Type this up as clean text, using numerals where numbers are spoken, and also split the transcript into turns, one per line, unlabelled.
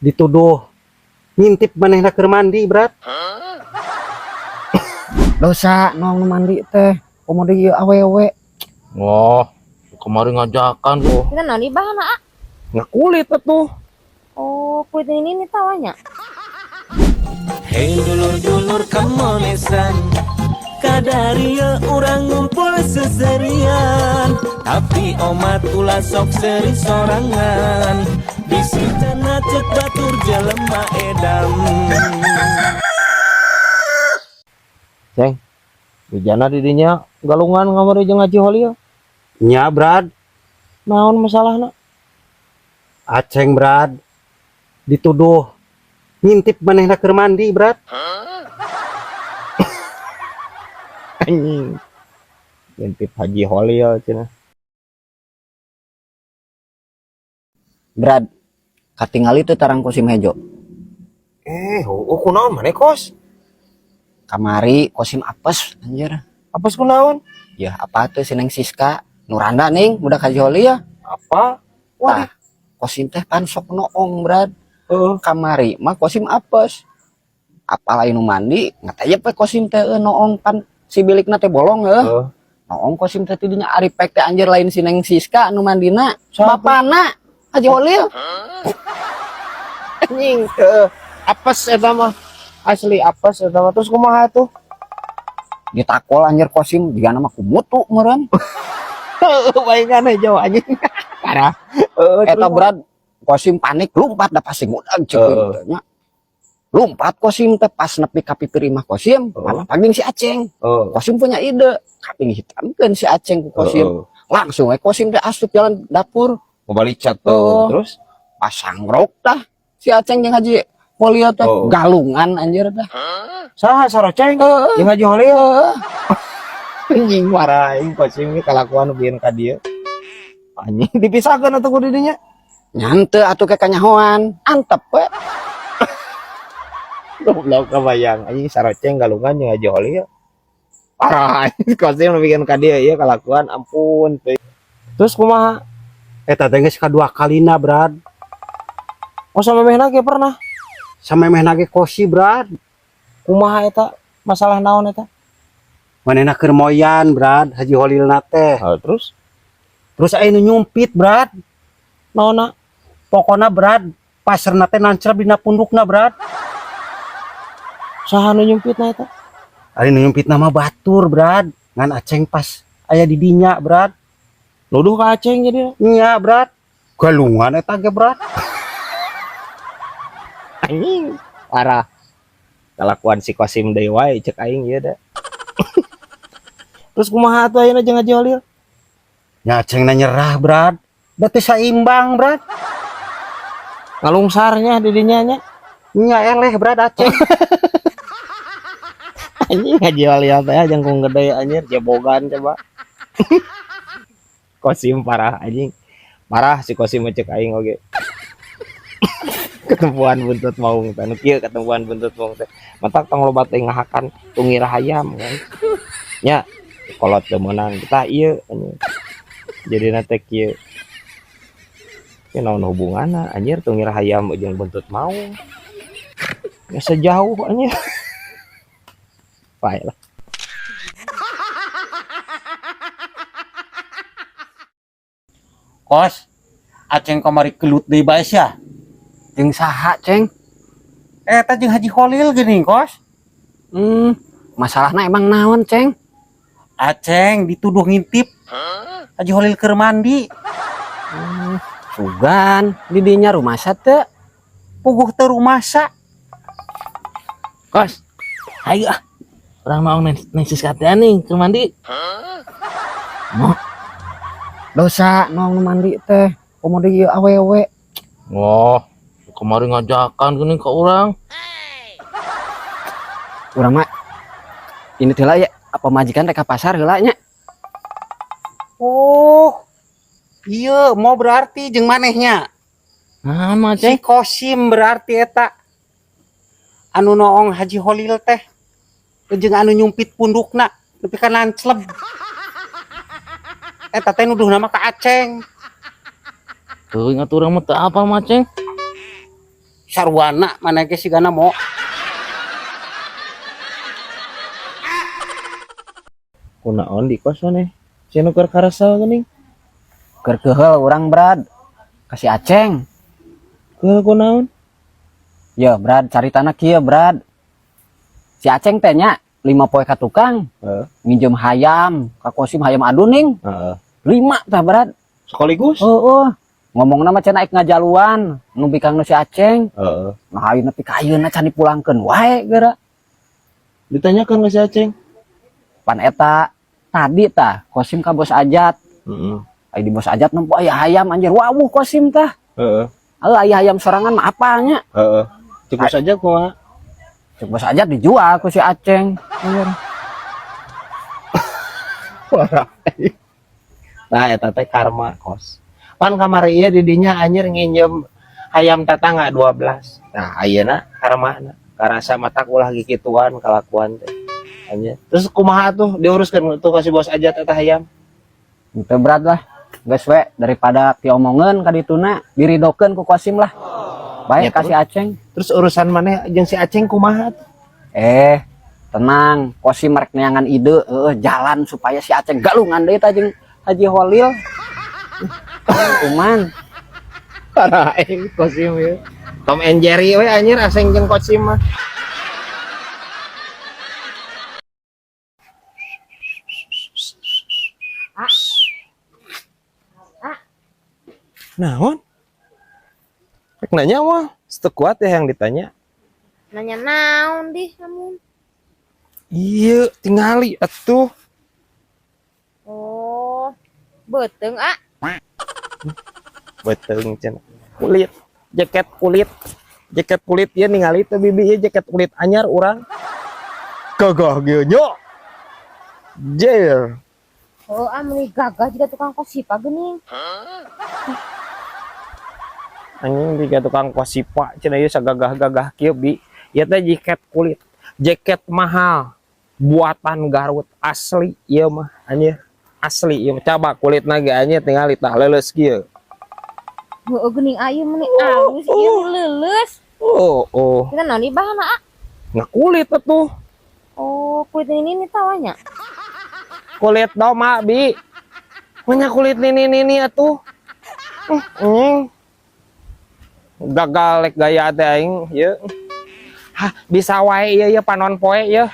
Dituduh ngintip manehna keur mandi, Brad.
Dosa noong nu mandi teh. Komo deui ieu awewe.
Wah, kemarin ngajakan tuh.
Kita naon ibahana ah?
Ngakulit atuh.
Oh, kulit ini nih tawanya.
Hei dulur-dulur kemonesan, kadaria urang ngumpul seserian. Tapi omat ulah sok seri sorangan. Bisi cenah cek batur jelema edam.
Ceng, bijana didinya galungan ngamari jeung Haji Holil.
Nya, Brad.
Naon masalahna?
Aceng, Brad. Dituduh ngintip manehna keur mandi, Brad.
Anjing. Ngintip Haji Holil cenah.
Brad, katingali teu tarang Kosim hejo.
Oh, kunaon maneh kos?
Kamari Kosim apes anjir.
Apes kunaon?
Ya apa tuh si Neng Siska Nuranda ning budak Haji Holil ya.
Apa? Wah,
Tah, Kosim teh pan sok noong, Brad.
Heeh.
Kamari mah Kosim apes. Apalagi nu mandi, ngataya pe Kosim teh noong pan si bilikna teh bolong heuh.
Heeh.
Noong Kosim teh tidinya ari pek teh anjir lain si Neng Siska nu mandina,
Siapa?
bapana Haji Holil.
Anjing, heeh. Apes eta mah. Asli apes eta mah. Terus kumaha tuh?
Ditakol anjir Kosim jigana mah kumutu meureun.
Bayangan hejo anjing. Parah. Heeh,
Eta Brad, Kosim panik lompat da pasti ngudag cek
Heeh.
nya. Lompat Kosim teh pas nepi ka pipir imah Kosim,
Heeh.
mana panggil si Aceng.
Heeh.
Kosim punya ide, kaping hitamkeun si Aceng ku Kosim.
Heeh.
Langsung we Kosim teh asup jalan dapur.
Ngabalicat
Heeh.
tuh. Terus
Pasang rok tah si Aceng jeung Haji Holil teh
Oh.
galungan anjir tah.
Saha saroceng?
Heeh.
Jeung Haji Holil. Anjing marah aing Kosim ge kalakuan nu bieun ka dieu. Anjing dipisahkeun atuh ku didinya.
Nyante atuh ke kanyahoan, antep we.
Goblok kebayang anjing saroceng galungan jeung Haji Holil. Parah anjing Kosim nu bikin ka dieu ieu kalakuan ampun teh. Terus kumaha?
Eta teh geus kadua kalina, Brad.
Oh samemehna ge pernah.
Samemehna ge kosi, Brad.
Kumaha eta? Masalah naon eta?
Manehna keur moyan, Brad, Haji Holilna teh.
Hal terus
Terus aya nu nyumpit, Brad.
Naonna?
Pokona, Brad, pasarna teh nancreb dina pundukna, Brad.
Saha nu nyumpitna eta?
Ari nu nyumpitna mah batur, Brad. Ngan Aceng pas aya di dinya, Brad.
Nuduh ka Aceng jadi.
Nya, Brad. Galungan eta ge, Brad.
Anjing parah. Kalakuan si Kosim deui wae cek aing ieu da. Terus kumaha atuh ayeuna jeung Haji Holil?
Nya Acengna nyerah, Brad. Da teu saimbang, Brad.
Ngalungsarnya di dinya nya.
Nya eleh, Brad, Aceng.
Anjing Haji Holil teh jangkung gede anjir jebogan coba. Kosim parah anjing. Parah si Kosim cek aing oge. Ketempuan buntut maung teh. Nu kieu ketempuan buntut maung teh. Matak tong loba teh ngahakan tungir hayam kan. Nya kolot teu meunang tah ieu anjing. Jadina teh kieu. Ieu naon hubunganna anjir tungir hayam jeung buntut maung. Nya sejauh anjir. Baiklah.
Kos, Aceng kamari gelut deui bae sia.
Jeung saha, Ceng?
Eta jeung Haji Holil geuning, Kos.
Masalahna emang naon, Ceng?
Aceng dituduh ngintip. Haji Holil keur mandi.
Sugan didinya rumasa teu.
Puguh teu rumasa.
Kos, ayo ah. Urang mau neng Siska teh nih keur mandi.
Mo. Dosa noong nu mandi teh. Komo deui ieu awewe.
Wah, kemarin ngajakan geuning ka urang.
Urang mah ini teh lah ya, apa majikan rek ka pasar heula nya.
Oh. Iya, mau berarti jeung manehnya.
Nah, mah,
Si
Ceng.
Kosim berarti eta. Anu noong Haji Holil teh. Jeung anu nyumpit pundukna nepi ka nancleb. Eta teh nuduh nama ka Aceng.
Teuing atuh urang mah teu apal mah, Ceng.
Sarwana mana ge sigana mo.
Kunaon di kos maneh? Sia nu keur karasal geuning.
Keur keuheul urang Brad. Ka si Aceng.
Keuheul kunaon?
Ya Brad, caritana kieu Brad. Si Aceng teh nya 5 poe ka tukang.
Heeh.
Nginjem hayam, ka Kosim hayam aduning.
Heeh.
5 tah Brad.
Sekaligus?
Heeh. Ngomongna mah cenah ik ngajaluan, nu bikang nu si Aceng.
Heeh.
Nah ayeuna nepi ka ayeuna can dipulangkeun wae geura.
Ditanyakan ke si Aceng.
Pan eta tadi tah Kosim ka Bos Ajat.
Heeh.
Aya di Bos Ajat nempo aya hayam anjir wawuh Kosim tah.
Heeh.
Heuh aya hayam sorangan mah apalnya.
Heeh. Cek Bos Ajat kumaha?
Cek Bos Ajat dijual ku si Aceng.
Nah eta teh karma kos. Pan kamari ieu di dinya anjir nginjem hayam tetangga 12. Nah ayeuna karmana karasa matak ulah gikituan kalakuan teh. Anjir. Terus kumaha tuh diuruskeun tuh ka si Bos Ajat eta hayam?
Teu berat lah. Geus we daripada piomongeun ka dituna diridokeun ku Kosim lah. Baik
Ya,
ka si
terus?
Aceng.
Terus urusan maneh jeung si Aceng kumaha tuh?
Tenang, Kosim rek neangan ide jalan supaya si Aceng galungan deui tah jeung Haji Holil. Kuman.
Parah aing Kosim ieu. Tom and Jerry we anjir Aceng jeung Kosim mah. Naon? Rek nanya mah, teu kuat ya yang ditanya.
Nanya naon dih kamu?
Iya, tingali atuh.
Oh, beuteung ah.
Beuteung cenah. Kulit, jaket kulit. Jaket kulit ieu ningali teu bibi ieu jaket kulit anyar urang. Gagah geus nya. Jer.
Oh, ah meuni gagah juga tukang kosipa geuning.
Anjing jiga tukang kosipa cenah ieu sagagah-gagah kieu bi. Ieu teh jaket kulit. Jaket mahal buatan Garut asli ieu mah anjir. Asli ieu mah coba kulitna ge anjir tingali tah leuleus kieu.
Heueuh geuning aya meuni alus ieu leuleus.
Oh, oh.
Kita naon di bahanna, ah?
Nah kulit atuh.
Oh, kulit ini nih tawanya.
Kulit doma bi. Punya kulit nini nini atuh. Anjing. Gagal lek gaya teh aing ieu. Hah, bisa wae ieu ieu panon poe ieu.